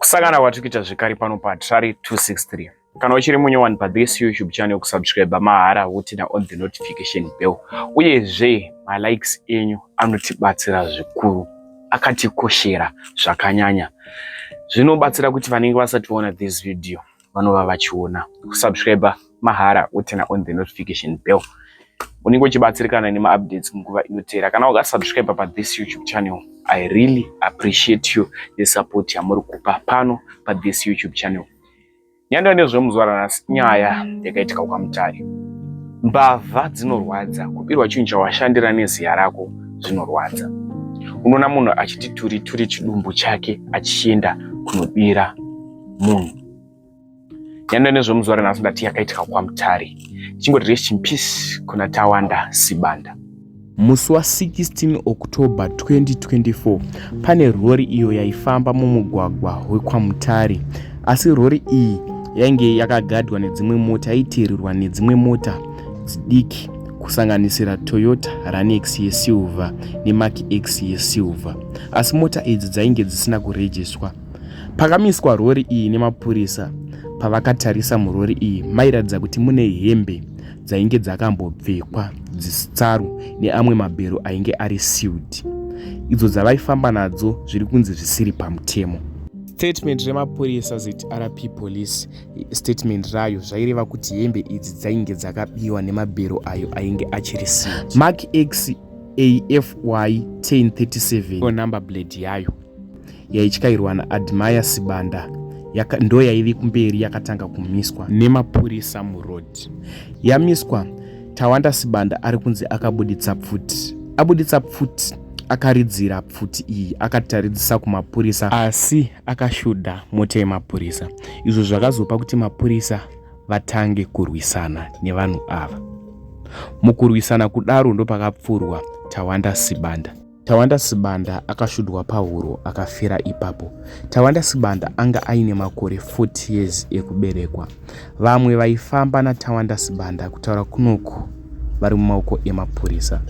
Kusangana kwatiri kuita zvekare pano paTrari 263. Kana uchiri munyowani pathis YouTube channel, kusubscribe mahara, woturn on the notification bell, uyezve malikes enyu anotibatsira zvikuru, akatikoshera zvakanyanya. Zvinobatsira kuti vanenge vasati vaona this video vanova vachiona. Kusubscribe mahara, woturn on the notification bell, unenge uchibatsirikana nemaupdates nguva inoteera kana ukasubscribe pathis YouTube channel. I really appreciate you nesupport yamuri kupa pano pathis YouTube channel. Nyaya nezvemuzuva ranhasi, nyaya yakaitika kwaMutare. Mbavha dzinorwadza. Kubirwa chinhu chawashandira neziya rako zvinorwadza. Unoona munhu achiti turi turi chidumbu chake achienda kunobira munhu. Nyaya nezvemuzuva ranhasi ndati yakaitika kwaMutare. Tichingoti rest in peace kuna Tawanda Sibanda. Musi wa16 October 2024 pane rori iyo yaifamba mumugwagwa wekwaMutare, asi rori iyi yainge yakagadwa nedzimwe mota, yaiteererwa nedzimwe mota dzidiki, kusanganisira Toyota Runx yesilver neMark X yesilver, asi mota idzi dzainge dzisina kurejiswa. Pakamiswa rori iyi nemapurisa, pavakatarisa murori iyi mairatidza kuti mune hembe dzainge dzakambopfekwa dzitsaru neamwe mabhero ainge ari sealed, idzo dzavaifamba nadzo zviri kunzi zvisiri pamutemo. Statement remapurisa, ZRP police statement rayo, zvaireva kuti hembe idzi dzainge dzakabiwa nemabhero ayo ainge achiri sealed. Mark X AFY 1037, number plate yayo yaityairwa naAdmire Sibanda, ndo yaive kumberi, yakatanga kumiswa nemapurisa muroad. Yamiswa, Tawanda Sibanda ari kunzi akabuditsa pfuti. Abuditsa pfuti, akaridzira pfuti iyi akataridzisa kumapurisa, asi akashuta mota yemapurisa, izvo zvakazopa kuti mapurisa vatange kurwisana nevanhu ava. Mukurwisana kudaro ndopakapfurwa Tawanda Sibanda. Tawanda Sibanda akashutwa pahuro, akafira ipapo. Tawanda Sibanda anga aine makore 40 years ekuberekwa. Vamwe vaifamba naTawanda Sibanda kutaura kunoku vari mumaoko emapurisa.